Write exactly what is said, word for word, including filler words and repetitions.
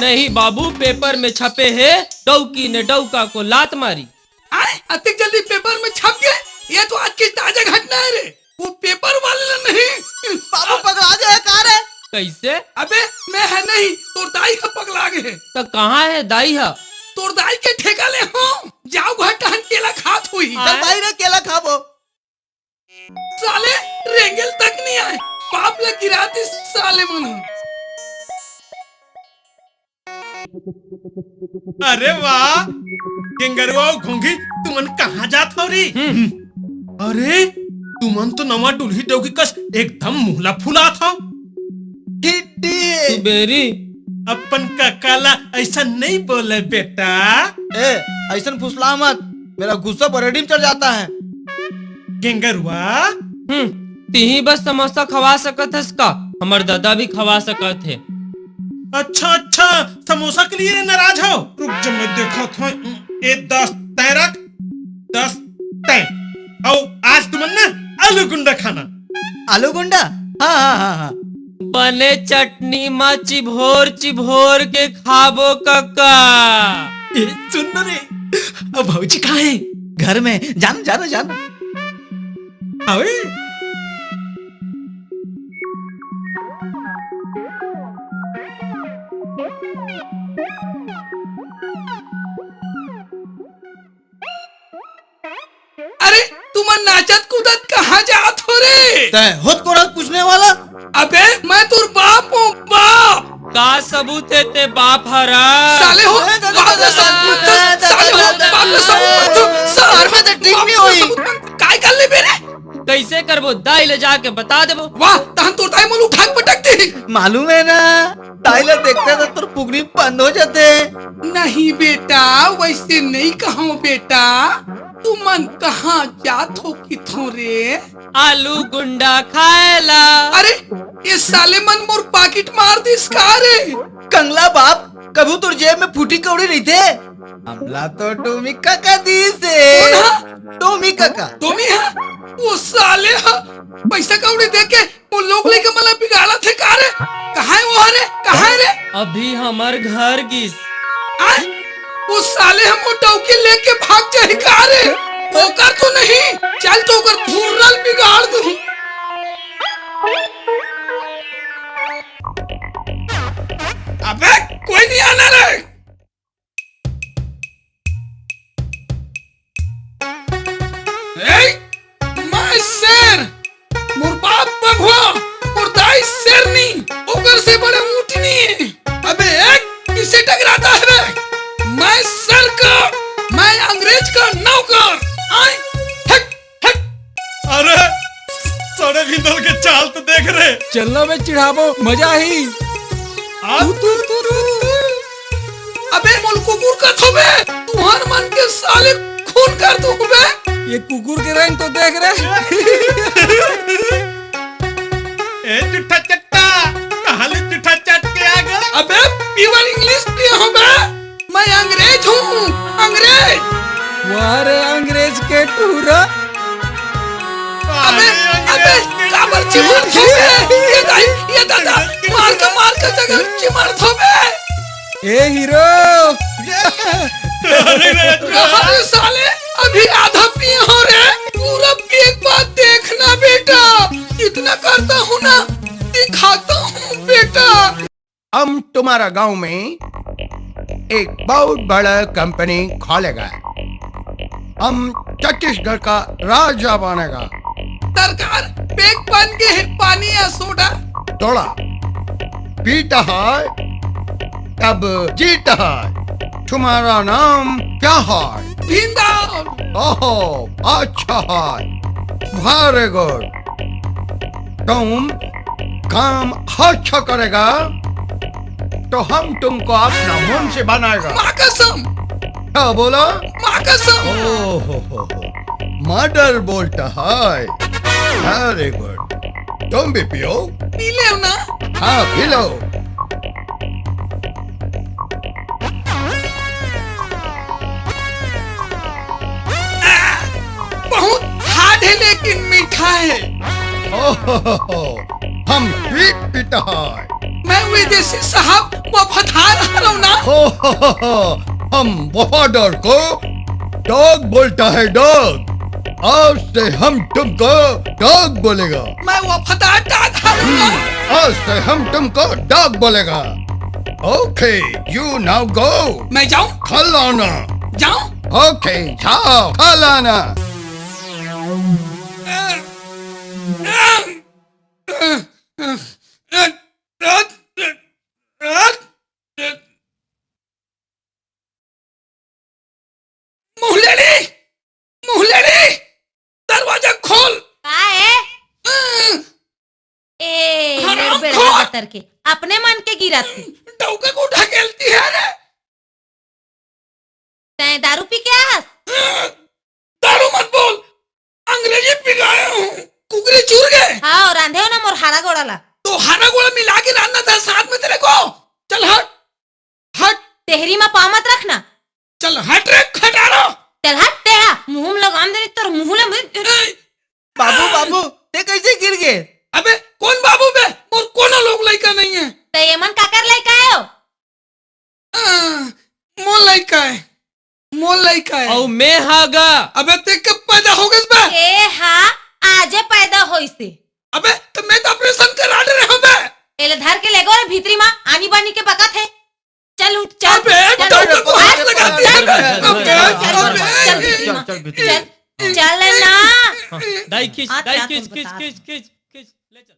नहीं बाबू, पेपर में छपे हे, डौकी ने डौका को लात मारी। आय, अतिक जल्दी पेपर में छप गए? ये तो आज की ताजा घटना है रे। वो पेपर वाले ला नहीं। बाबू पगला गए का रे? कैसे? अबे मैं है नहीं, तोर दाई ह पगला गए हे। तो कहाँ है दाई ह? तोर दाई के ठेका ले हो, जाव घर टहन केला खात हुई। चल भाई रे, केला खाबो। साले रेंगेल तक नहीं आए, बाप ला गिरा दिस साले मन ह। अरे वाह, गेंगरुआ अउ घोंघी, तुमन कहाँ जात हव रे? हम्म। अरे, तुमन तो नवा डुलही डौकी कस एकदम मुहला फुलात हव। टिड्डी। सुबेरी। अपन कका ला ऐसा नहीं बोले बेटा। ए, ऐसन फुसला मत, मेरा गुस्सा बरेडी में चढ़ जाता है। गेंगरुआ। हम्म, तिही बस समोसा खवा सकत हस का? हमर दादा भी खवा सकत हे। अच्छा, अच्छा, समोसा के लिए नाराज हो? रुक जा, मैं देखत हूँ। ए, दस तय रख, दस तय। अउ आज तुमन ना आलू गुंडा खाना। आलू गुंडा? हाँ, हाँ, हाँ, हाँ। बने चटनी मा चिभोर चिभोर के खाबो कका। ए, सुन न रे, अब भौजी कहाँ है? घर में। जान, जान, जान। अबे। अरे, तुमन नाचत कूदत कहाँ जात हो रे? तय होत को रहा पूछने वाला? अबे, मैं तोर बाप हूँ, बाप। का सबूत है ते बाप हरा? साले हो, ए, दादा, बाप का दादा, सबूत मत दो, दादा, साले हो, दादा, बाप का सबूत मत दो, साले हो, मैं तो ठीक बाप नहीं का हुई। सबूत मत, काय कर ले बे रे? कैसे करबो? दाई ले जाके बता देबो। वाह, तहन तोर दाई मोल उठा के पटक दी। मालूम है ना, दाई ला देखते तो तोर पुगरी बंद हो जाते। नहीं बेटा, वैसे नहीं कहो बेटा। तुमन कहाँ जात हो किथो रे? आलू गुंडा खाएला। अरे, ये साले मन मोर पाकिट मार दिस का रे? कंगला बाप, कभू तोर जेब में फूटी कौड़ी रहिथे? हमला तो टोमी कका दिस हे। कौन हा? टोमी कका। टोमी हा? वो साले हा, पैसा कौड़ी दे के वो लोग लेके मला बिगाड़त हे का रे? कहाँ है वो हरे? कहाँ है रे? अभी हमर घर गिस। आय? वो साले हम वो डौकी लेके भाग जाए का रे? ओकर तो नहीं, चल तो ओकर धुर्रल बिगाड़ दूँ। अबे, कोई नहीं आना रे। ए, मैं शेर, मोर बाप बघवा, मोर दाई शेरनी, ओकर से बड़े ऊँटनी हे। अबे एक किससे टकराता है बे? मैं सर का, मैं अंग्रेज का नौकर। आय, हट, हट। अरे, सड़े भिंदल के चाल तो देख रे। चलना बे चिढ़ाबो, मजा ही। आ? तू, तू, तू, तू। अबे मोल कुकुर कथो बे, तुहर मन के साले खून कर दूँ बे। ये कुकुर के रंग तो देख रे। ए जूठा चट्टा, कहाँ ले जूठा चट के आ गए? अबे pure English पिया हूँ बे, मैं अंग्रेज हूँ, अंग्रेज। वाह रे अंग्रेज के टूरा। अबे, अबे, काबर चिमड़ थोबे? ये दाई, ये दादा, मार के, मार के जगह चिमड़ थोबे। ए हीरो। अरे साले, अभी आधा पिए हो रे, पूरा पिए के बाद देखना बेटा, इतना करता हूँ ना, दिखाता हूँ बेटा। हम तुम्हारा गांव में एक बहुत बड़ा कंपनी खोलेगा। हम छत्तीसगढ़ का राजा बनेगा। सरकार, पेट बन के पानी या सोडा। थोड़ा पीता है, तब जीता है। तुम्हारा नाम क्या है? भिंदर। ओहो, अच्छा है, very good। तुम काम अच्छा करेगा तो हम तुमको अपना मुंशी बनाएगा। माँ कसम। क्या बोला? माँ कसम। ओहो हो हो, मर्डर बोलता है। Very good। तुम भी पियो। पी ले ना। हाँ, पी लो। बहुत हार्ड है लेकिन मीठा है। ओहो, हम स्वीट पीता है। मैं विदेशी साहब वफादार हरव ना। हो, हो, हो, हो, हम वफादार को डॉग बोलता है, डॉग। आज से हम तुमको डॉग बोलेगा। मैं वफादार डॉग हरव ना। आज से हम तुमको डॉग बोलेगा। Okay, you now go. मैं जाऊं? खा लाना। जाऊं? Okay, जाओ, खा लाना। मुहलेड़ी, मुहलेड़ी, दरवाजा खोल। का है? ए, हराम मेरे बेड़ा खोर। बतर के अपने मन के गिरत हे। डौका को ढकेलती है रे। तैं दारू पी के आस? दारू मत बोल, अंग्रेजी पिघाया हूँ। कुकरी चूर गए। हाँ, रांधे हो ना मोर हारा गोड़ा ला। तो हारा गोड़ा मिला के रांधना था साथ में तेरे को। चल हट, हट। तेहरी मा पाँव मत रखना। चल हट रे खटारा। चल हट तेहा, मुंह में लगाम दे तोर मुंह ले। ए, बाबू, बाबू, ते कैसे गिर गए? अबे कौन बाबू बे? मोर कोनो लोग लइका नहीं है। ते ये मन काकर लइका आयो? आ, मोर लइका है, मोर लइका है। अउ मैं हा गा। अबे ते कब पैदा हो गइस बे? ए हा आजे पैदा होइसे। अबे तो मैं तो ऑपरेशन करा दे रहा हूँ बे। एले धर के ले गो रे भीतरी मा, आनी बानी के बकत है। चल उठ, चल। अबे चल, डौका को हाथ लगाती है बे। अबे, चल, अबे। चल भीतरी मा। चल, चल भीतरी मा। चल, चल ना। हाँ, दाई खींच, हाथ दाई खींच, खींच, बता। खींच, खींच, खींच, ले चल।